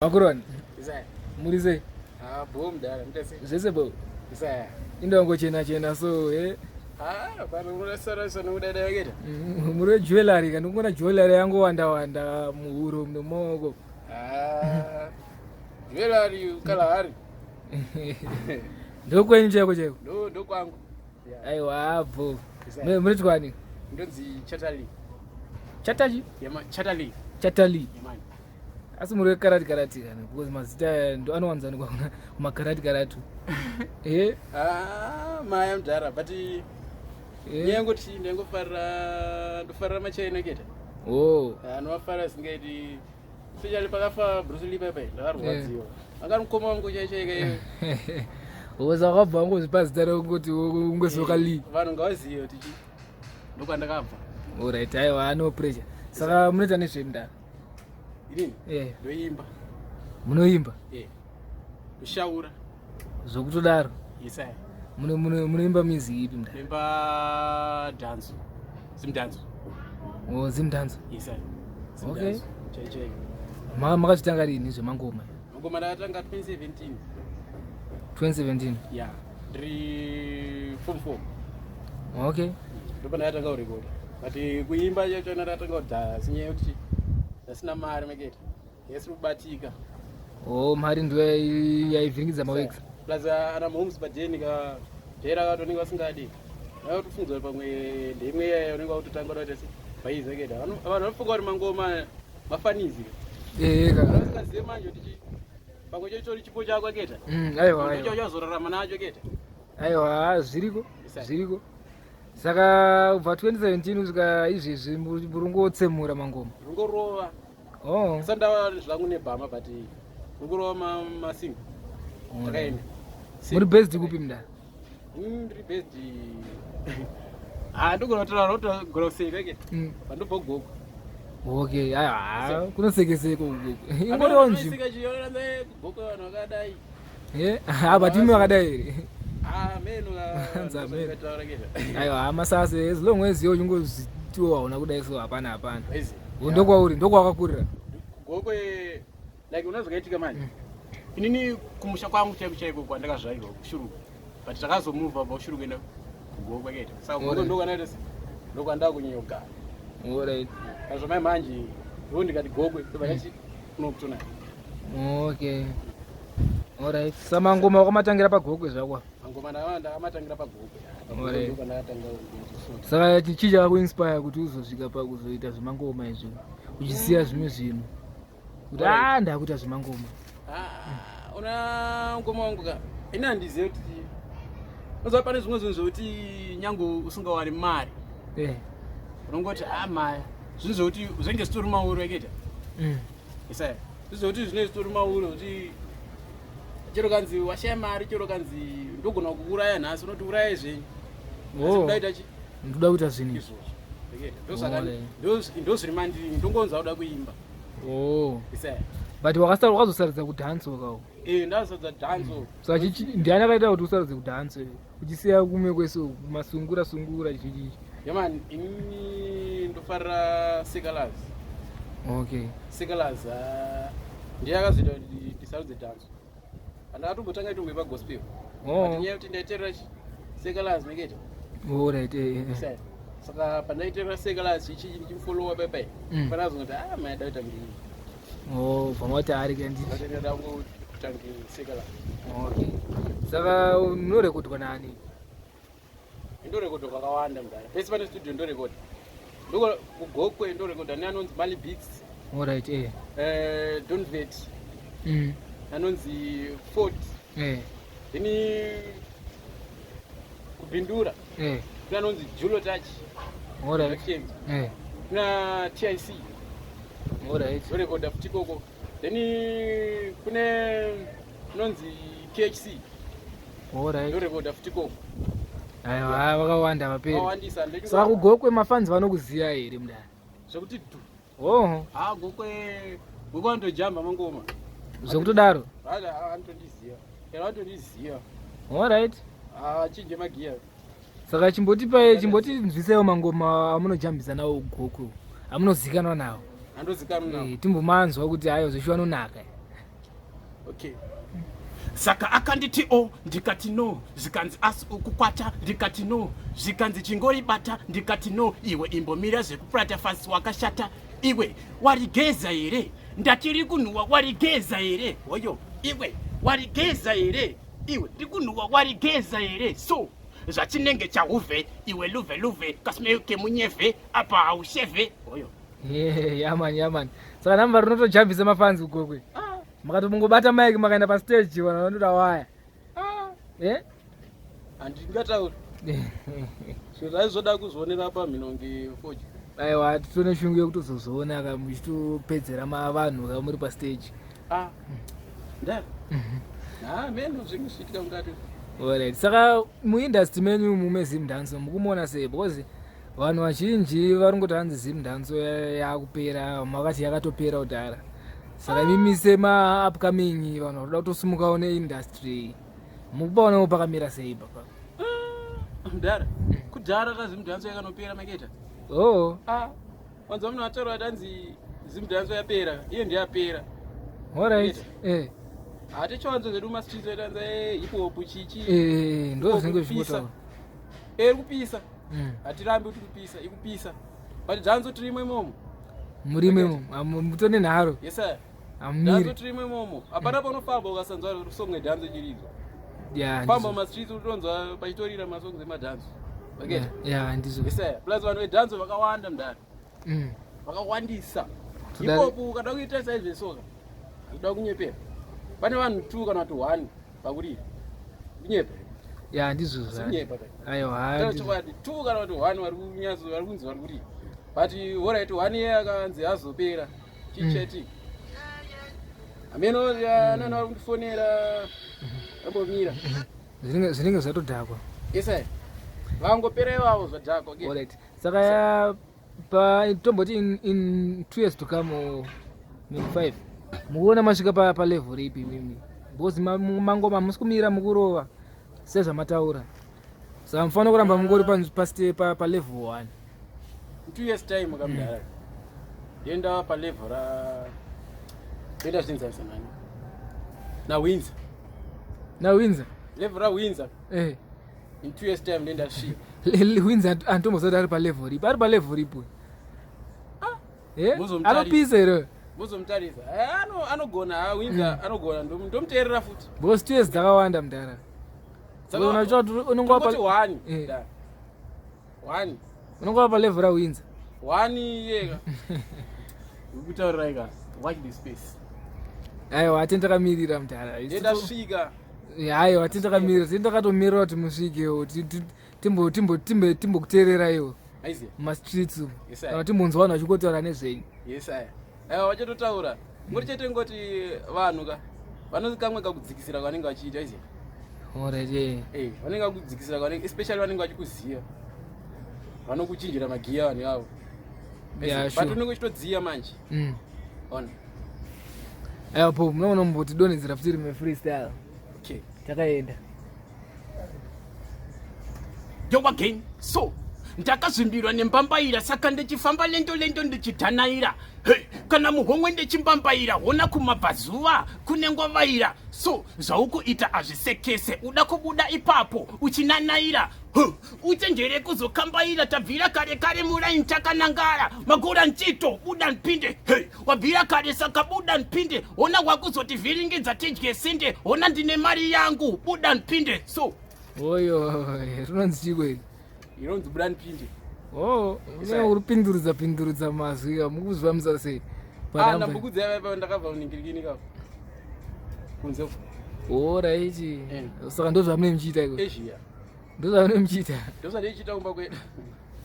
Makuroni. Muri sei? Ah, bo mdara, mutese. Zvese bo. Isaya. Indongo chena chena so eh. Ah, pano unosara so nokudada yaketa. Muri jewelry kana ndikuona jewelry yangu wanda wanda muhuro mumaoko. Ah. Jewelry Kalahari. Ndokwenyu chaiko chaiko? Ndo ndokwangu. Aiwa bho. Munotwani? Ndonzi Chatali. Chatachi? Yema Chatali. Chatali. Yemani. Asi muri wekarati karati kana because mazita aya ndo anowanzanikwa kumakarati karatu. Eh? Ah, maya mdhara but eh. Nyangoti ndangofarira ndofarira machaina keta. Oh. Anofarira singaiti especially pakafa Bruce Lee paipai ndakarwadziwa. Eh. Anga mukoma wangu chai chai kai. Uza wakabva wangozvipa zita rekungoti ungosoka eh, Lee. Vanhu ngavazive kuti chi ndokwandakabva. Alright, aiwa no pressure. Saka munoita nezvemdara? Inini? Eh. Ndoimba. Munoimba? Eh. Kushaura. Zvokutodaro? Yes, I. Muno muno munoimba music ipi mdara? Munoimba dance. Zimdanzo. Oh, zimdanzo. Yes, I. Okay. Chai chai. Makazvitanga rini zvemangoma? Mangoma ndakatanga 2017. 2017? Yeah. Ndiri form 4. Okay. Ndopandakatanga kurekoda. But kuimba chacho ndakatanga kudhara asi nyaya yekuti ndasina mari makete. Yesiri kubatika. Oh, mari ndiyo yaivhiringidza maweeks. Plus ana moms padeni ka jera katonenge vasingadi. Ndakatofunga kuti pamwe ndeimwe yaya unenge wakutotanga kuda kuti bhaiza keda. Vanhu vanofunga kuti mangoma mafanizi. Eh ka. Vasingazive manje kuti pamwe chocho chipo chako keta. Aiwa aiwa. Chocho chazorarama nacho keta. Aiwa zviriko zviriko. Saka kubva 2017 kusvika izvezvi muri kungotsemura mangoma. Ngorova. Oh. Sandava zvangu nebhama but ngorova masingo. Takaenda. Muri based kupi mda? Ndiri based. Ah, ndogona kutaura ndogona kuseka ke. Pandobva gogo. Okay, aiwa kunosekeseko gogo. Ingoriwo nzvimbo. Seka chiona gogo vanhu vakadai. Eh, ah, but imi vakadai here? Ah, meno Aiwa, masase as long as iwe uchingozvitiwo hauna kudai so hapana hapana. Ndokwauri, ndokwawakakurira. Gokwe like unozokaitika manje. Inini kumusha kwangu chaiko chaiko kwandakazvarirwa kuShurugwi. But takazomuvha kubva kuShurugwi kuenda kuGokwe keta. Saka Gokwe ndokwanaita ndokwandava kunyanya kugara. Alright. Zvamai manje ndo ndikati Gokwe ndobva ndati kuno kutonai. Okay. Alright. Samangoma wakamatangira paGokwe zvakwa. Mangoma ndakamatangira paGokwe. Alright. Saka chii chakakuinspire kuti uzosvika pakuzoita zvemangoma izvi uchisiya zvimwe zvinhu kuti a ndakuita zvemangoma? Ah, una ngoma wangu ka ini handizive kuti unoziva pane zvimwe zvinhu zvekuti nyange usingawani mari eh. unongoti a ah, maya zvinhu zvekuti zvinenge zvitori mauri weketa Isaya zvinhu zvekuti zvinenge zvitori mauri kuti chero kanzi washaya mari chero kanzi ndogona kukuuraya nhasi unoti uraya zvenyu oh. ndoda chi ndoda kuita zvinhu izvozvo ndozviri mandiri ndongonza kuda kuimba oh. Isaya but wakazosarudza kudhanso kawo eh ndasarudza dhanso saka ndiani akaita kuti usarudze kudhanso uchisiya kumwe kwese masungura sungura chichichi yaman ini ndofarira Sekalas okay Sekalas ah, ndiye akazoita kuti ndisarudze dhanso andakatombotanga itombo yepagospel oh. but nyaya yekuti ndaiterera Sekalas meketa alright eh, eh. eh. Saka pandaiterera Sekalas chichi ndichimufolowa paipai panazongoti ah maya dakuita mbiri oh pamati ari kandi ndaterera kuita mbiri Sekalas okay saka unorekodwa nani ndorekodwa kakawanda mudhara pese pane studio ndorekodha ndoko kugokwe ndorekodha neanonzi Mali Beats alright eh eh Donvet anonzi Ford eh then kubhindura eh kune anonzi Julo Touch alright eh kuna TIC alright ndorekodha futi ikoko then kune anonzi KHC alright ndorekodha futi ikoko aiwa vakawanda vaperi vakawandisa saka kugokwe mafanzi vanokuziya here mudara zvekuti dhu oho ha gokwe gokwe vanotojamba mangoma zvekutodaro vanotondiziva kana vanotondiziva alright achinje magiya saka chimbotipai chimbotinzwisaiwo mangoma amunojambisa nawo gokwe amunozikanwa nawo andozikanwa nawo Eh, timbomanzwa kuti ayo zveshuwa anonaka Okay, saka akanditi o, ndikati no, zvikanzi asi ukukwata, ndikati no, zvikanzi chingoribata, ndikati no. Iwe imbomira zvekupurata fasi, wakashata iwe. Warigeza here? Ndatiri kunhuwa. Warigeza here? Hoyo iwe, warigeza here? Iwe, ndikunhuwa. Warigeza here? So zvachinenge chauve iwe, luve luve kasimeu kemunyevhe apa haushevhe, hoyo. Yeah man, yeah man. Saka namba rinotojambisa mafans ukokwe. Makati mungobata mic, makaenda pastage, vanhu vanotoda waya. Eh? Handingatauri zvinhu zvaizoda kuzvionera pamhinongi foji. Aiwa, titone shungu yekutozozviona ka muchitopedzera vanhu ka muri pastage. Ah, ndari ha meno zvinhu zvichiitika mukati. Alright. Saka muindustry menyu mume Zimdancehall mukumuona sei? Because vanhu vazhinji vari ngoti hanzi Zimdancehall yakupera, makati yakatopera kudhara. Saka imimi sema upcoming vanhu varoda kutosimukawo neindustry, mukupaonawo pakamira sei papa? Mudhara, kudhara kaZimdancehall yakanopera maketa. Oh. Ah, wanzwa munhu ataura kuti anzi Zimdancehall yapera, iye ndiyapera. Alright. Eh. Hatichiwanzo zvedu mumastreets edu anzi hip hop chichi. Eh, ndo zvinenge zvichitaura. Eri kupisa. Hatirambi kuti kupisa, ikupisa. But dancehall tirimo imomo. Murimo imomo, mutone nharo. Yes sir. Amiri. Dancehall tirimo imomo. Hapana paunofamba ukasanzwa song yedancehall ichiridzwa. Famba mumastreets utonzwa pachitorira masongs emadancehall. Maketa. Yeah, ndizvo. Yes sir. Plus vanhu vedancehall vakawanda mudhara. Vakawandisa. Hip hop ukada kuita saizvesoka. Akuda kunyepera. Pane vanhu 2 kana kuti 1 pakurira. Kunyepa. Yeah, ndizvo zvacho. Kunyepa. Aiwa. Taura chokwadi, 2 kana kuti 1 vari kunyatso vari kunzi vari kurira. But alright, 1 year akanzi azopera. Chicheti. Ameno nana vari kundifonera. Ambomira. Zvinenge zvatodhakwa. Yes sir. Vangopera ivavo zvadhakwa. Okay. Alright. Saka ya pa tomboti in 2 years to come or maybe 5, mukuona masvika pa level ripi mimi? Because mangoma musi kumira mukurova sezvamataura. Saka mufanira kuramba mungori pa level 1. In 2 years time kamudhara. Ndenda pa level ra ndenda zvinzanisa nani? Na Windsor. Na Windsor. Level ra Windsor. Eh. In 2 years time ndenda svika. Windsor antombozoti ari pa level ripi? Ari pa level ripi? Eh? Muzomutarisa. Anopisa here? Muzomutarisa. Eh, anogona ha Windsor anogona, ndomuteerera futi. Because 2 years dzakawanda mudhara. Saka Unochoti unongova tongoti one. Eh. Da. One. Unongova pa level raWindsor. One yega. Ndikutaurirai ka. Watch the space. Aiwa, atini takamirira mudhara. Ndenda svika. Aiwa, tini takamirira, tini takatomirira kuti musvikewo timbokuteereraiwo Aiziya. mumastreets umu. Yes, sir. Kana timbonzwa vanhu vachingotaura nezvenyu. Yes aya. Aiwa, vachatotaura. Ngoti chete ngoti vanhu ka vanozi kamwe kakudzikisira kwavanenge vachiita, aiziya. Alright, eh. Eh, vanenge vakudzikisira kwavanenge, especially vanenge vachikuziva. Vanokuchinjira magiya vanhu ivavo. Yeah, But unenge uchitodziya manje. Ona. Aiwa po, munoona mbotidonhedzera futi rimwe freestyle. Okay. Takaenda. Yo again. So ndakazvimbirwa nembambaira, saka ndichifamba lendo lendo ndichidhanaira. Hey, kana muhomwe ndichimbambaira, hona kumabvazuva kune ngwavaira. So zvaukuita hazvisekese, uda kubuda ipapo uchinanaira. Huh, uchenjere kuzokambaira. Tabvira kare kare muraini takanangara magora nchito buda npinde. Hey, wabvira kare saka buda npinde. Hona wakuzotivhiringidza tidye sinde. Hona ndine mari yangu, buda npinde. So Oyo, rinonzi chiko iri? Inonzi buda npinde. Oh, sir. uri pindurudza pindurudza mazwi, mukuzvambisa sei? Ah, ndambokudza yava ndakabva kuningirikini kako kunze uko. Alright. Eh. Saka ndo zvamunenge muchiita iko? Asia. Ndo zvamunenge muchiita. Ndozvandichiita kumba kwedu.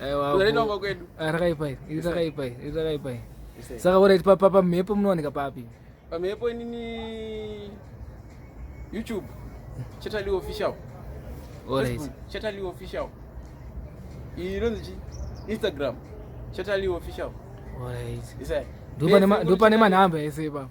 Aiwa. Ndozvandiita kumba kwedu. Ah, rakaipa iri, iri rakaipa iri, iri rakaipa iri. Yes, sir. Saka alright, pamhepo munowanika papi? Pamhepo inini YouTube Chetali Official. Alright. Facebook, Chetali Official. Iyi inonzi chi Instagram, Chetali Official. Alright. Yes, sir. Ndo pane manhamba ese ipapo.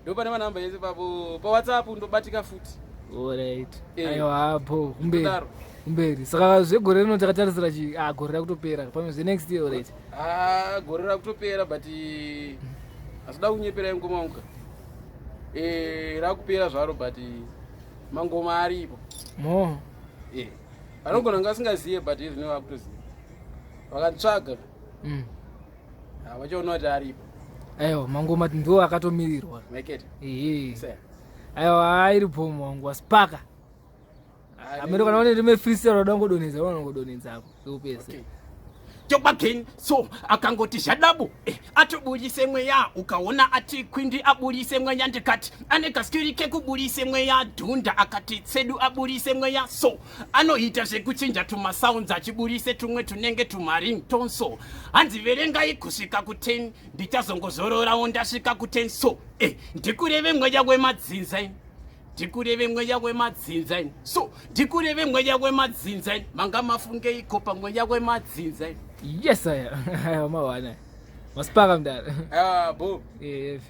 Ndo pane manhamba ese papo. PaWhatsApp ndobatika futi. Alright. Eh. Aiwa, apo kumberi. Ndodaro. Kumberi. Saka zvegore rino takatarisira chi? Ah, gore rakutopera. Pamwe zvenext year, alright. Ah, gore rakutopera, but asida kunyeperai mukoma wangu ka. Eh, rakupera zvaro but mangoma aripo. Mo. Eh. Vanogona kunge vasingazive but izvino vakutoziva. Vakanditsvaga. Ah, vachaona kuti aripo. Aiwa, mangoma ndiwo akatomirirwa. Maiketa. Ehe. Aiwa, iripo wangu waspaka. Amene kana une rime freestyle roda ngodonedza unongodonedza ako keupese. Okay. Chobageni so akangoti zvadabu eh, atoburise mweya ukaona ati kwindi aburise mweya ndikati ane kaskiri kekuburise mweya dhunda akati tsedu aburise mweya so anoita zvekuchinja tumasounds achiburise tumwe tunenge tumaringtone so hanzi verengai kusvika ku10 ndichazongozororawo ndasvika ku10 so eh, ndikureve mweya wemadzinza ini ndikureve mweya wemadzinza ini so ndikureve mweya wemadzinza ini manga mafungeiko pamweya wemadzinza ini? Yes, aya. Aya mawana. Masipaka mdara. Ah, bo. Eh.